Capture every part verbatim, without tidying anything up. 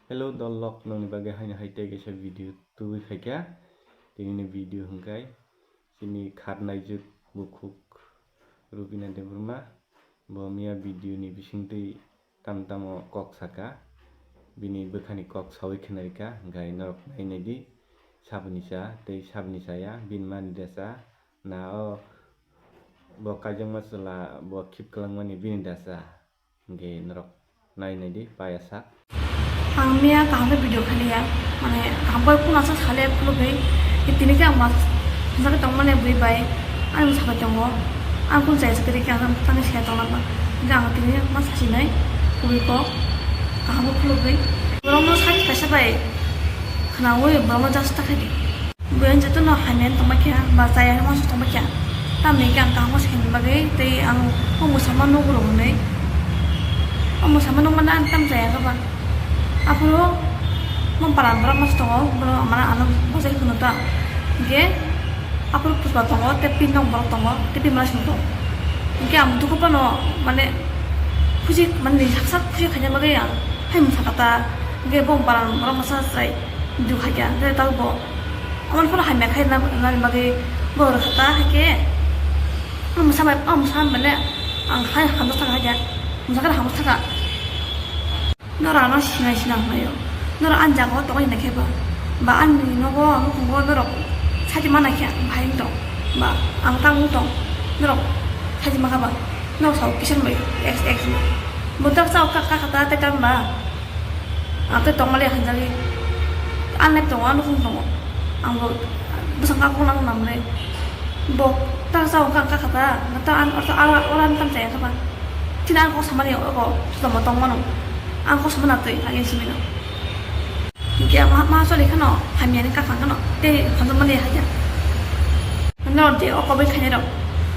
Hello dolok, nongni bagwi haino hai tei kaisa video tubui phaikha. Tinini video hwnkhe chini khatnaijuk bukhuk Rubina Debbarma. Bo miya video ni bisingtwi tam tamo kok saka, bini bwkhani kok sawi khwnarikha, hwnkhe norok nainai di. Saboni cha tei saboni chaya, bini mani da cha na o, bo kaijakma chwla bo khip kwlangmani bini da cha. Hwnkhe norok nainai di paya sak. Ang miya kaham khe video khaliya, mane kaham khe phone aswk sale khulugwi, tini khe ang ma sajagwi tongmani bui bai ani bwsa bai tongo. Ang phone chaya se kwrwi khe ang tangwi se tongna ba, hwnkhe ang tini ma sasinai kubui kok kaham khe khulugwi. Borokno sari kaisa bai khwnaui borokno just ta khaidi. Buyan jotono hamya wng tongma khe ba chaya wng tongma khe, tamni khe ang kaham se khaina bagwi tei ang o mwsama nugo rw hwnwi. O mwsama nukmano ang tam chaya khe ba. Aphuru mung paran borok masa tongo, borok mane ano bwsai hwno ta. Hinkhe aphuru Pushpa tongo, tei Pin nong borok tongo, tei Pin masa tongo. Hinkhe ang dukhu phano mane khusi mane nini sak sak khusi khaina bagwi ang hai mwsa kha ta. Hinkhe bo paran borok masa chai dukha khe, tei tabuk bo. Amoni phano hamya khai na, nani bagwi borok kha ta, hai khe. Ang mwsa bai, ang mwsa bai le ang hai hamjak thaka hai khe. Mwsa khe hamjak thaka. Nora ano sinai sinang hwnwi. Nora ani jaga o tongwi hinai khe ba. Ba ani nogo, nukhungo norok saji mana khe ang bahai wng tong. Ba ang tamo wng tong. Norok saji ma kha ba. Norok sao kisan bai, ex, ex bai. Bo tak sao ka, ka, ka, ta, ta, ta, ba. Ang tei tongmani hamjagwi. Ang nai tongo, ang nukhung tongo. Ang bo bwsang kha kung nang nang le. Bo ta sa wngkha ang kha kha ta. Ta ang ora ora ang tam chaya kha ba. Chini ang kok samani oko sotomo tongmano. Ang kok samani twi ang simi no. Hinkhe ma ma soli khano hamya ni kakhang khano tei hamjakmani haja. No je oko bai khainai rok.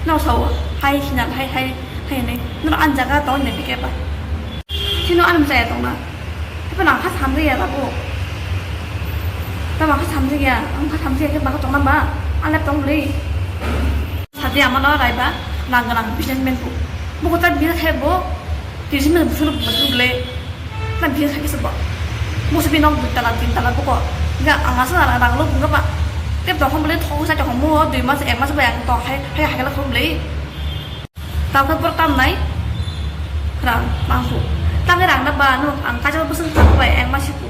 No sao hai hina hai hai hai ne. No ang jaga tong ne pike ba. Chini ano chaya tongna. Hape nang kha samjak ya tabuk. Tamo kha samjak ya, ang kha samjak ya khe baka tongna ba? Ang lep tong bwlwi. Sadi ama no raiba, nang gwnang businessman bu. Buko ta business hai bo, businessman bu sunu bu bwlwi. Na business hai kisa bo. Musu bi nok dui tala, tin tala buko. Ga ang asa na rang lo bunga ba. Tep tong bwlwi thok sa tong mu, dui mas, ek mas ba yang tong hai, hai hai la khum bwlwi. Tamo khe borok tamnai rang mangkuk. Tamo rang na ba, nwng ang kaisa bwswk bai ang ma siku.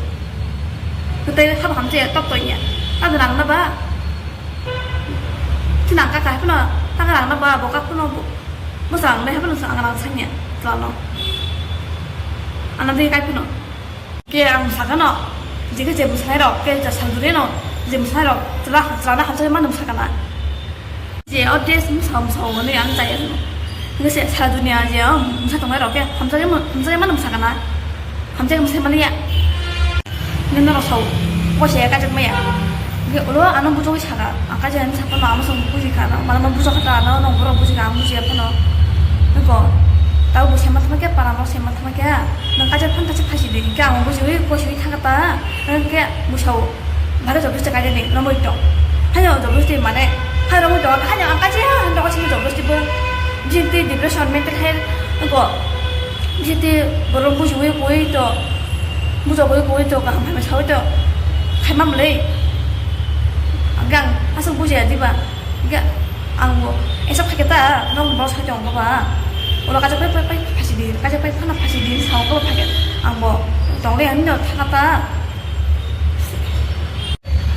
Tei habo hamjak ya, tok tonya. Tamo rang na ba. Chini ang kaka hai phano, tamo rang na ba, bo kak phano, bwswk ang nai hai phano, ang rang sanya, tlano. Ano tei kai phano. Khe ang sakano, je khe je bwsai rok, khe je sal duri no, je bwsai rok, chwla, chwla na hamsa mano sakana. Je o dress msa msa hwnwi ang chaya hwno. Khe se sal dunia je o msa tongnai rok khe hamsa mano sakana. Hamsa msa maliya. Nino rok sao, bo se kajak maya. Khe ulo ano bujo saka, ang kaisa ni saphano amo song buji kha, ano mano bujo kha ta, ano nong borok buji kha, ang buji phano. Niko, tao bo sema thangma khe, para mo sema thangma khe, nang kaisa phano kaisa phasi di, khe ang buji wi, kosi wi thangka ta, nang khe busao, bhare job busti kaisa ni, no moi tong. Hayo job busti mane, hayo moi tong, hayo ang kaisa, ang tong sini job busti bo, jiti depression, mental health, niko, jiti borok buji wi, koi to, bujo wi, koi to, kaham hamya sawi to, khaima mlei, ang asok buji adiba. Hingke ang bo esa phai khe ta, nong bo sai tong ba. Ulo kaisa pai, pai, pai, phasi di, kaisa pai, phano phasi di, sao ko phai khe. Ang bo tong le, ani no thaka ta.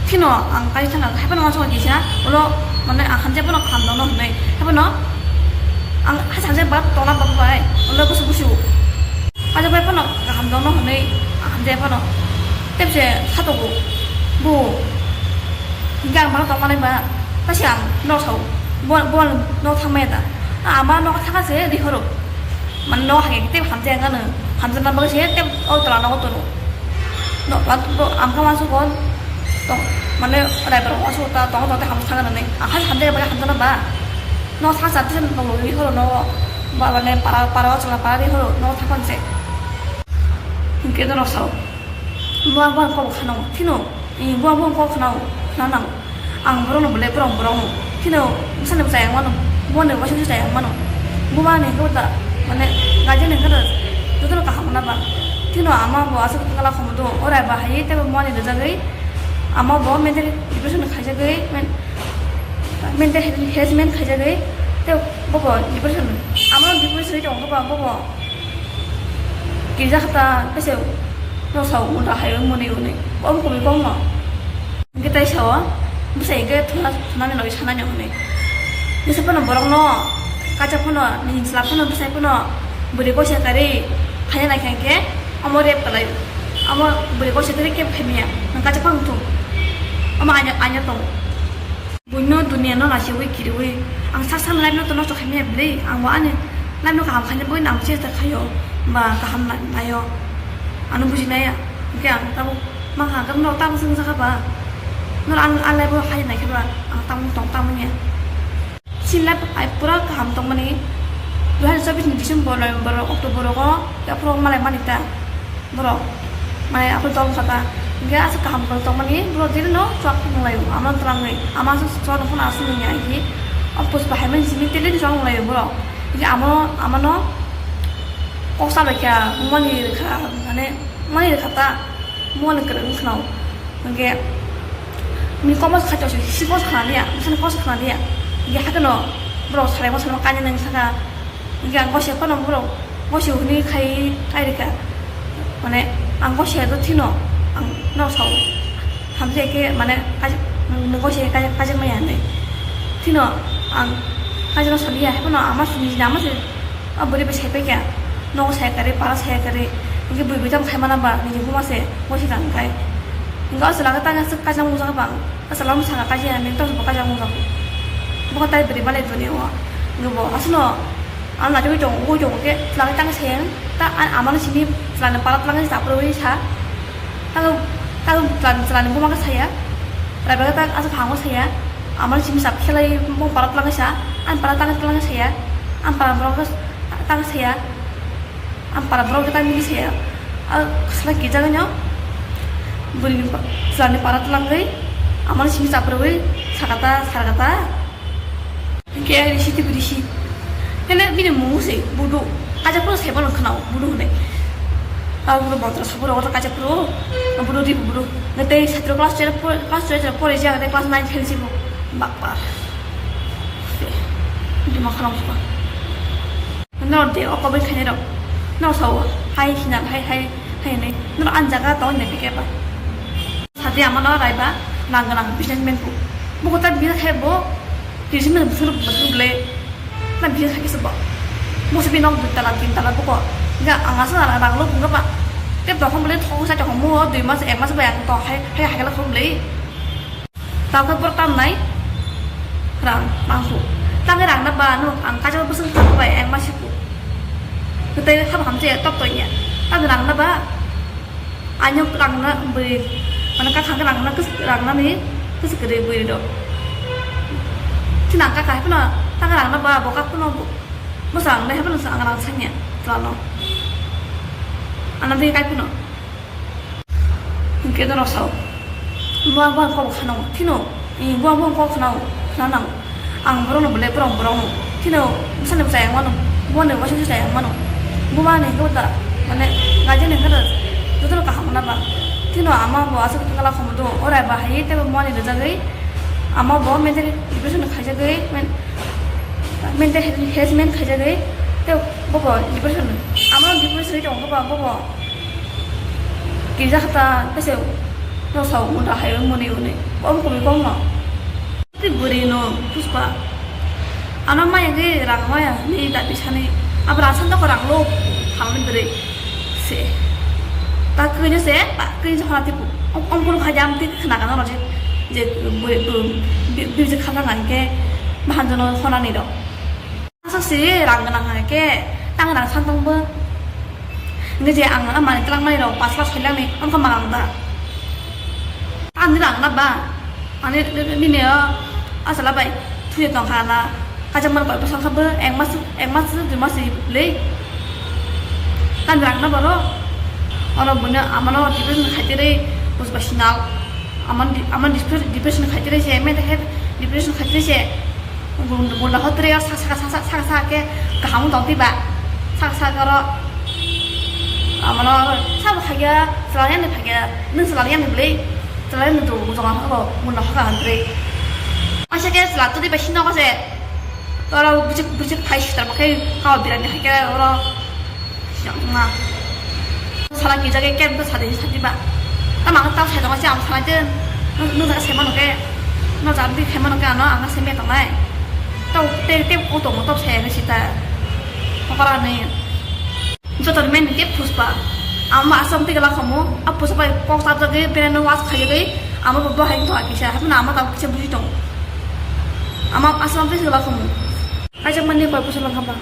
Phino ang kaisa thanga, hai phano wansuk kisa, ulo, mane, ang hamjak phano khamdang no hwnwi. Hai phano ang hai hamjak ba, tongna ba bai, ulo busu busu. Kaisa pai phano kaham dongno hwnwi hamjai phano tepse satogo. Bo hingke ang bono tongmanai ba, tasi ang no sao, bo, bo no thangmaya da. A, ama no thangka se rihoro. Mane no hake tep hamjai ang ano, hamjakna bagwi se tep o tola nogo tono. No, bo, bo, ang kha wansuk on, tong, mane raibar wansuk ta, tong, tong, tong, hamjak thangka nani. Ang kha hamjai bagwi hamjakna ba. No sa sa tisa no rihoro no, ba, mane para, para o chwla para rihoro no thangka se. Hingke norok sao, buang buang kok khanao, phino, eh, buang buang kok khanao, khananang. Ang borokno belai borok borokno, phino, bwsani bwsai ang mano, buani waisa waisa ang mano. Bumani hwnkhe da, mane, guardian hwnkhe da, jotono kaham wngna ba. Tino ama bo aswk kala khomodo, ora bahai tebo mani rwjagwi, ama bo mental depression khaijagwi, men-, mental harassment khaijagwi, tei bobo depression, ama depression ri tongo ba bobo. Kirja khata pese no sao ulta hai muni uni, om kumi kom no. Hingke tai sao, bwsai hingke thuna, thunani logi sanani hwnwi. Nisa phano borokno, kacha phano, nini chwla phano, bwsai phano, bwrwi koisa karwi, phaiya naikha hingke, omo rape kwlai. Omo bwrwi koisa karwi kebo khaimaya, nwng kacha phano thung. Omo anya, anya tong. Buino dunia no nasiwi kiriwi, ang sak sak life no to nosto khaimaya bwlwi, ang bo ani life no kaham khaina bagwi nang chesta khaio, ba kaham na-, naio. Ano bujinaya, hingke ang tabuk. Mangha, khe norok tamo swngjakha ba? Norok ang, ang life o hai naikhe ba? Ang tamo tong tamo ya. Chini life hai pura kaham tongmani. Dui hazar chobbish ni December, November, October rogo yaphuru malai mani ta. Borok mane aphuru tong kha ta. Hingke aswk kaham borok tongmani, borok dino no chwk nunglaio. Ama twlangwi, ama aswk chwk nungkhano aswk nungya hi. O pushpa hai mani simi tele chwk nunglaio borok. Hingke amo, amano kok sa bai kha, mani rwkha, mane mani rwkha ta. Moni kwrwng khwnao. Hwnkhe bini kokma khaito se, si koksa khna liya, bwsani koksa khna liya. Hwnkhe hakheno borok salaimo salaimo kainwi nang sakha. Hwnkhe ang gosiya phano borok gosiya hwnwi khai kai rwkha. Mane ang gosiya do thino ang no sao. Hamjai khe mane kaijak, nwng gosiya kaijak, kaijak maya hinwi. Thino ang kaijak no saliya, haphano ama sini ama se. O bwrwi bai sai paikha, nogo sai kwrwi, para sai kwrwi. Hwnkhe bwrwi bai tamo khai mana ba, nini buma se, bo se tang khai. Hwnkhe o chwla khe tang aswk kajang mujak bang. O chwla mung saka kaji ani, tong bo kajang mujak. Bo tai bwrwi balai toni o. Hwnkhe bo aswkno, ano naitugwi tongo, ugwi tongo khe, chwla khe tang sai, ta, a-, amano simi chwlani para twlangwi chapra wi sa. Tang, tang chwlani, chwlani buma khe saya. Raiba khe tang aswk hango saya. Amano simi chap khelai, bo para twlangwi sa. Ani para tang twlangwi saya. Ani para borok khe tang saya. Ang para borok khe tang nini saya. A sala kijagano bwrwini pa-, chwlani para twlangwi amano simi chaprwi sakata, sakata. Hwnkhe risi twi risi. Hene bini mung se budu. Kaisa phuru sebo nang khwnao budu hwnwi. A budu montra sabu rogo kaisa phuru budu ri budu. Ngatei satro class twelve por-, class twelve pore jagate class nine fail sibo. Bakpa. Bima khwnao sibo. Norok de o kobai khainai rok. Norok sao, hai hina, hai, hai, hai hinwi. Norok ani jaga tong de pike ba. Sadi amano raiba, nang nang businessman ko. Buko ta bisa khai bo, kirsi men busur busur ble. Na bisa khai kisa bo. Musi bi nok dui tala, tin tala buko. Ga ang asa rang lo bunga ba. Te dokhon ble thok sa dokhon mo dui mas, ek mas ba yang to hai, hai, hai la khom ble. Tamo khe borok tamnai rang mangkuk. Tamo khe rang na ba, ano ang kaisa bwswk tamo bai, ang ma siku. Kwtwi habo hamjaya, tok toiya. Tamo rang na ba, ano rang na bwrwi, mane kakhang rang na, rang na ni kwswk kwrwi bwrwi rok. Chini ang kaka hai phano, tamo rang na ba, bo kak phano, bwsa ang nai hai phano, ang rang sanya, tlano. Ano twi kai phano. Hwnkhe norok sao, buang buang kok khano, phino, eh, buang buang kok khano, khna nango. Ang borokno belai borok borokno, phino bwsani bwsa yang mano, buani waisa waisa yang mano. Buma ni hwnkhe da, mane, guardian ni hwnkhe da, jotono kaham wngna ba. Phino ama bo aswk thangla khomodo, orai bahai tei bo mani rwjagwi, ama bo mental depression khaijagwi, men-, mental harassment khaijagwi, tei bo bo depression, ama depression ri tongo ba, bo bo. Kirja kha ta, kaisa no sao, munda hai muni uni. Om kumi kom no. Ti buri no, puspa. Ano maya ge rang maya, ni da bisani. Abra san to rang lo, phalni buri. Se. Ta kini se, ta kini se hana tipu. Om, om kulu kha jam ti khna kana no je. Je buri, buri, bi, bi je khana ngai ke, mahan jono hana ni do. Aswk se rang gwnang hai khe, tang rang san tong bo. Hingke je ang mani twlang mani rok pass pass khailangni, wngkha ma rang da. Ani rang na ba, ani nini o, asala bai, thuye tong kha na, kachang man koi bwsang kha bo, ek mas, ek mas, dui mas le. Tang rang na ba ro, oro buino amano depression khaitire, bujba sinal, aman, aman depression khaitire se, mental health depression khaitire se. Gunda hotre saka saka saka saka ke kaham tong tiba. Saka saka ro Amano sabo khaiya, chwla yang ni phaiya, nung chwla yang ni bwlwi, chwla yang ni do, mujung ang kho, mun no kha hantri. Asa ke chwla tu di bai sino kho se. Oro bujik, bujik phai sitar bo khe, kau birani hai khe oro. Siang ma. Sala ki jage kem to sadi sadi ba. Ta mang ta sai dong se am sala je. Nung jaga se mano ke. No jam di se mano ke ano ang se me tongnai. Tau te, te ko to mo to se ne sita. Okara ne. Joto ni main ke Puspa. Ama asam te gala khamu. A Puspa bai kok sab jage bere no was khaye gai. Ama bo bo hai to akisa. Hapna ama ta kisa buji tong. Ama asam te gala khamu. Kaisa mani koi bosor lang khamba.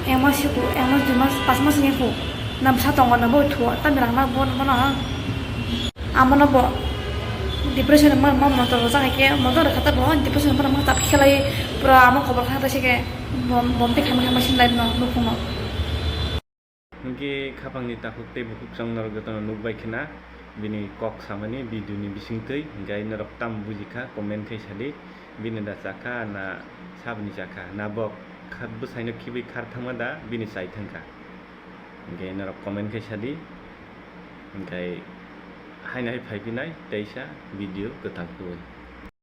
Ek mas siku, ek mas, dui mas, pas mas ni ku. Nam sa tongo na bo thu, ta mirang na bo, bo na. Amo no bo. Depression ma, ma, motor rojak hai khe, motor kha ta bo, depression ma, ma, tap khelai, pura amo khobor kha ta se khe, bom, bom te khaima, khaima sin life no, nukhung no. Hwnkhe khaphangni takhuk tei bukhuk chwng norok jotono nukbai khna bini kok samani video ni bisingtwi, hwnkhe norok tamo bujikha comment khai sadi, bini da chakha na saboni chakha, na bo kha-, bwsaino khibwi khar thangma da bini chai thangkha, hwnkhe norok comment khai sadi, hwnkhe haino hai phaiphinai teisa video kwtal kwrwi.